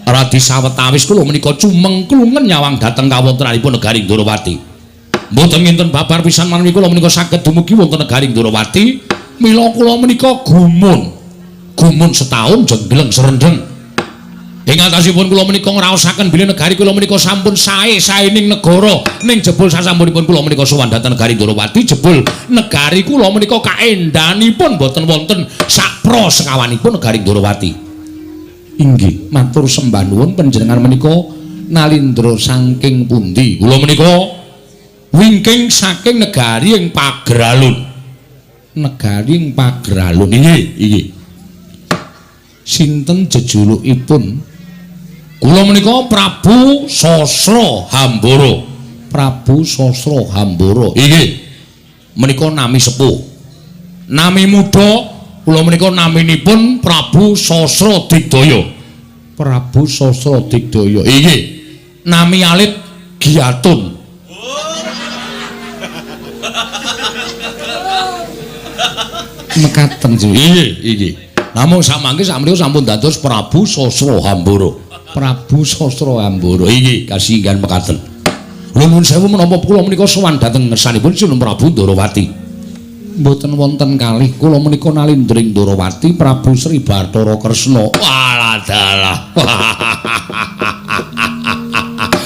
Radi sawetawis kula menika cumengklungen nyawang dhateng kawontenanipun negari Ndorowati. Mboten nginten babar pisan menawi kula menika saged dumugi wonten negari Ndorowati, mila kula menika gumun. Gumun setahun jenggleng serendeng. Ing atasipun kula menika ngraosaken bilih negari kula menika sampun sae-saening negara, ning jebul sasampunipun kula menika sowan dhateng negari Ndorowati, jebul negari kula menika kaendanipun boten wonten sakpra sekawanipun negari Ndorowati. Inggih, matur sembah nuwun. Panjenengan menika nalindra saking pundi? Kula menika wingking saking negari ing Pageralun. Negari ing Pageralun. Inggih, inggih. Sinten jejulukipun? Kula menika Prabu Sasra Hambara. Prabu Sasra Hambara. Inggih. Menika nami sepuh. Nami muda kula menika naminipun Prabu Sasra Digdaya. Prabu Sasra Digdaya. Inggih. Nami alit Giatun. Mekaten inggih, inggih. Namung samangke sakmenika sampun dados Prabu Sasra Hambara. Prabu Sasra Hambara. Inggih, kasinggihan mekaten. Nuwun sewu menapa kula menika sowan dhateng ngersanipun Sinuwun Prabu Ndorowati. Mboten wonten kalih kula menika nalindring Ndorowati Prabu Sri Bathara Kresna. Walah dalah.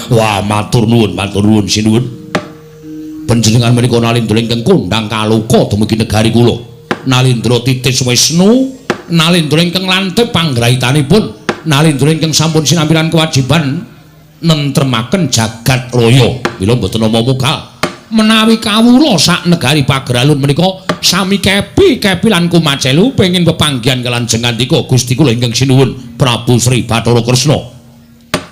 Wah, matur nuwun sinuwun. Panjenengan menika nalindra ingkang kondhang kaloka dumugi negari kula. Nalindra titis wisnu, nalindra ingkang lantip panggrahitanipun, nalindra ingkang sampun sinampilan kewajiban nentremaken jagat raya. Mila mboten nampa mugal menawi kawula sak negari Pageralun menika sami kepi-kepi lan kumacelu pengin pepanggihan kaliyan jengandika Gusti kula ingkang sinuwun Prabu Sri Bathara Kresna.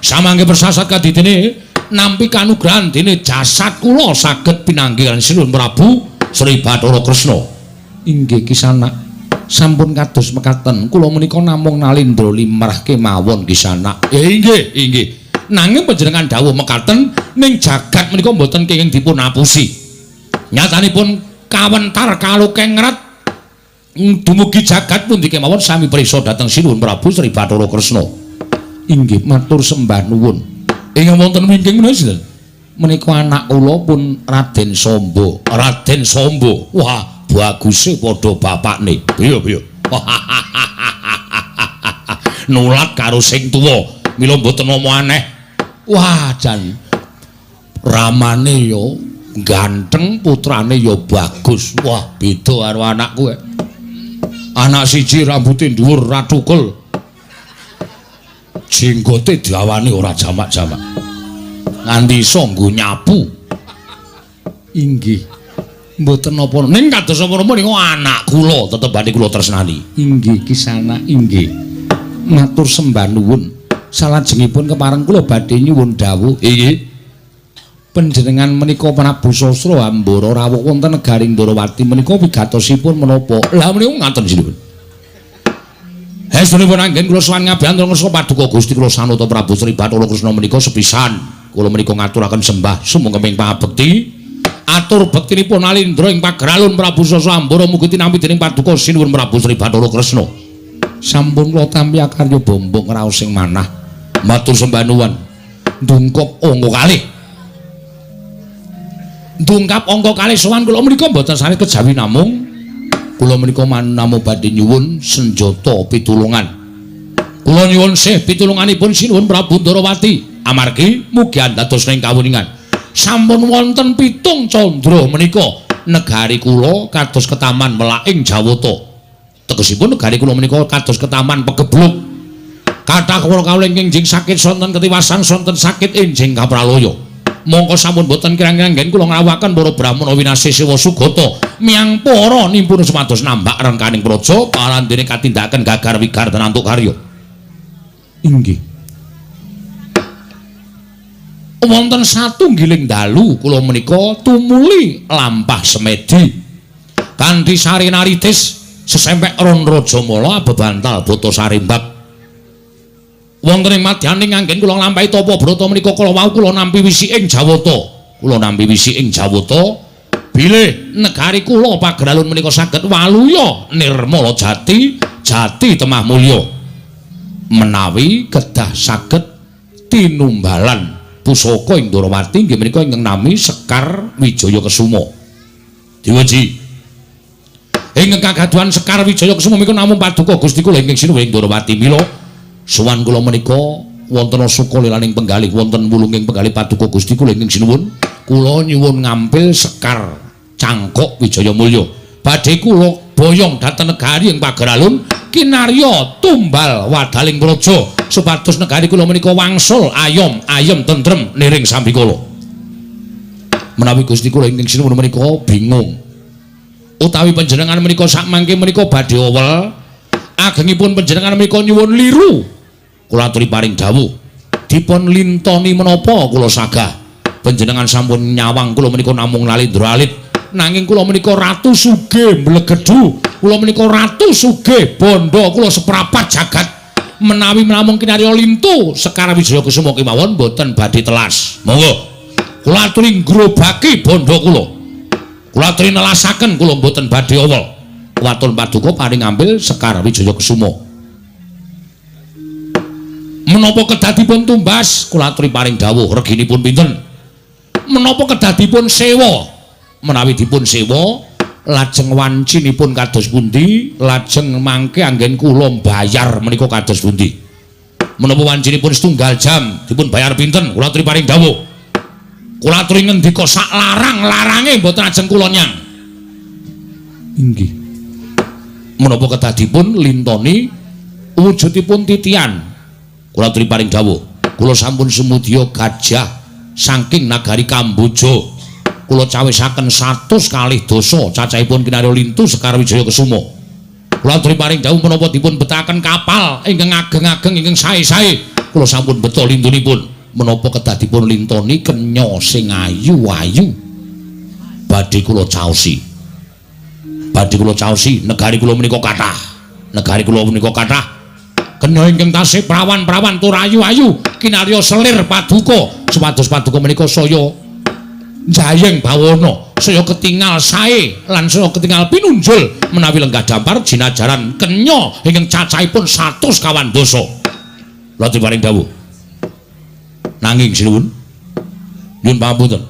Samangke persasat kadidene nampi kanugrahan dene jasad kula saged pinanggih kaliyan sinuwun Prabu Sri Bathara Kresna. Inggih Kisana, sampun kados mekaten kula menika namung nalindra limrah kemawon Kisana. Inggih, inggih. Nanging panjenengan dawuh mekaten Ning jagat menika mboten kenging dipun apusi. Nyatanipun kawentar kalukengret dumugi jagat pundi kemawon sami prisa dhateng Sinuwun Prabu Sri Bathara Kresna. Inggih matur sembah nuwun. Ingkang wonten wingking menika sinten? Menika anak kula pun Raden Samba. Raden Samba. Wah, baguse padha bapakne. Piye piye. Nulat karo sing tuwa. Mila mboten ana aneh. Wah, jan ramane ya ganteng, putrane ya bagus. Wah, beda karo anakku. Anak siji rambuté dhuwur ra tukul. Jenggote dawane ora jamak-jamak. Nganti iso nggo nyapu. Inggih. Mboten napa. Ning kados napa niku anak kula tetep badhe kula tresnani. Inggih kisana inggih. Matur sembah nuwun. Salajengipun kepareng kula badhe nyuwun dawuh. Inggih. Panjenengan menika Prabu Sasra Hambara rawuh wonten negari Ndrawati menika wigatosipun menapa? Lah menika ngaten sinuwun. Hestunipun anggen kula sowan ngabiyantara ngersa paduka Gusti kula Sanata Prabu Sri Bathara Kresna menika sepisan kula menika ngaturaken sembah sumangga pangabekti. Atur bektinipun alindra ing pageralun Prabu Sasra Hambara mugi tinampi dening paduka Sinuwun Prabu Sri Bathara Kresna. Sampun kula tampi akarya bombong raos sing manah. Matur sembah nuwun. Ndungkup angka kalih. Ndungkap angka kalih sowan kula menika mboten sanes kejawi namung kula menika namung badhe nyuwun senjata pitulungan. Kula nyuwun sih pitulunganipun Sinuwun Prabu Ndrawati amargi mugi andados ing kawuningan. Sampun wonten 7 candra menika negari kula kados ketaman melaking Jawata. Tegesipun negari kula menika kados ketaman pegebluk. Kathah kawula kawula ingkang jing sakit sonten ketiwasan sonten sakit enjing kapralaya. Mongko sampun boten kirang-kirang nggen kula ngrawuhaken para brahmana winasih sewa sugata miyang para nimpun supados nambak rengkaning praja parandene katindakaken gagar wigar tenantuk karya. Inggih. Wonten satunggiling dalu kula menika tumuli lampah semedi kanthi sarinaritis sesempek ron rajamala bebantal bata sarimbak. Wonten ing madyaning anggen kula nglampahi tapa brata menika kala wau kula nampi wisi ing Jawata. Kula nampi wisi ing Jawata bilih negari kula Pageralun menika saged waluya nirmala jati, jati temah mulya. Menawi kedah saged tinumbalan pusaka ing Ndrawati inggih menika ingkang nami Sekar Wijaya Kesuma. Diweji. Ingkang kagaduhan Sekar Wijaya Kesuma menika namung paduka Gusti kula ingkang sinuwun ing Ndrawati. Mila sowan kula menika wonten suka lilaning penggalih, wonten wulunging penggalih paduka Gusti kula ingkang sinuwun. Kula nyuwun ngampil Sekar Cangkok Wijaya Mulya. Badhe kula boyong dhateng negari ing Pageralun kinarya tumbal wadaling praja supados negari kula menika wangsul ayom ayem tentrem niring sambikala. Menawi Gusti kula ingkang sinuwun menika bingung utawi panjenengan menika sakmangke menika badhe owel agengipun panjenengan menika nyuwun liru. Kula aturi paring dawuh dipun lintoni menapa kula sagah. Panjenengan sampun nyawang kula menika namung nalindra alit, nanging kula menika ratu sugih mblegedhu, kula menika ratu sugih bondo kula seprapat jagat. Menawi namung kinarya lintu Sekar Wijaya Kesuma kemawon mboten badhe telas. Monggo kula aturi ngrobaki bondo kula, kula aturi nelasaken kula mboten badhe owel. Waton paduka paring ngambil Sekar Wijaya Kesuma. Menapa kedah dipun tumbas? Kula aturi paring dawuh reginipun pinten. Menapa kedah dipun sewa? Menawi dipun sewa lajeng wancinipun kados pundi? Lajeng mangke anggen kula mbayar menika kados pundi? Menapa wancinipun setunggal jam dipun bayar pinten? Kula aturi paring dawuh. Kula aturi ngendika sak larang-larange mboten ajeng kula nyang. Inggih. Menapa kedah dipun lintoni wujudipun titian? Kula aturi paring dawuh. Kula sampun sumudya gajah saking nagari Kamboja. Kula cawisaken 102 dasa cacahipun kinarya lintu Sekar Wijaya Kesuma. Kula aturi paring dawuh menapa dipun betaken kapal ingkang ageng-ageng ingkang sae-sae. Kula sampun beta lintunipun. Menapa kedah dipun lintoni kenya sing ayu-ayu. Badhe kula caosi. Badhe kula caosi negari kula menika kathah. Negari kula menika kathah. Kenya ingkang tasih prawan-prawan tur ayu-ayu kinarya selir paduka Supados paduka menika saya jayeng bawana, saya ketingal sae lan saya ketingal pinunjul menawi lenggah dampar jinajaran kenya ingkang cacahipun 125. Kula paring dawuh. Nanging sinuwun nyuwun pangapunten.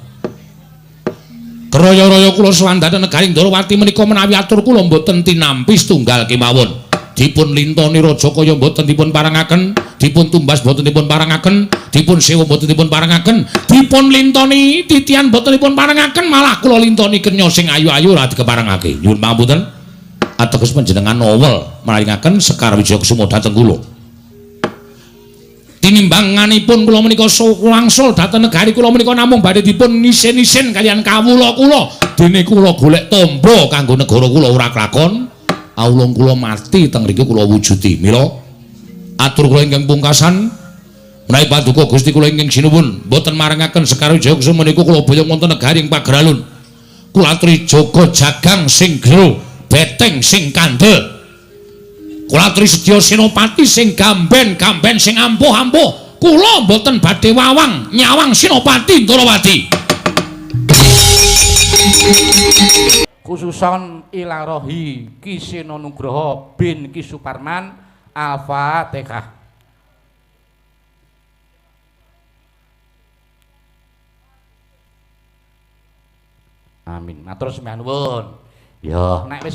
Kraya-raya kula sowan dhateng negari Ndorowati menika menawi atur kula mboten tinampi setunggal kemawon. Dipun lintoni raja kaya mboten dipun parangaken, dipun tumbas mboten dipun parangaken, dipun sewa mboten dipun parangaken, dipun lintoni titian mboten dipun parangaken, malah kula lintoni kenya sing ayu-ayu ora dikeparangake. Nyuwun pangapunten. Ateges panjenengan nowel maringaken Sekar Wijaya Kusuma dhateng kula. Tinimbanganipun kula menika wangsul dhateng negari kula menika namung badhe dipun isin-isin kaliyan kawula kula. Dene kula golek tombo kanggo negara kula ora klakon. Aulung kula mati teng mriki kula wujudi. Mila atur kula ingkang pungkasan menawi paduka Gusti kula ingkang sinuwun mboten marengaken Sekar Wijaya Kusuma menika kula boyong wonten negari ing Pageralun. Kula aturi jaga jagang sing jero, beteng sing kandel. Kula aturi sedya senopati sing gamben-gamben sing ampuh-ampuh. Kula mboten badhe wawang nyawang Senopati Ndorowati. Khususon ilarohi Ki Seno Nugroho bin Ki Suparman. Al-Fatihah. Amin. Matur sembah nuwun. Ya, nek wis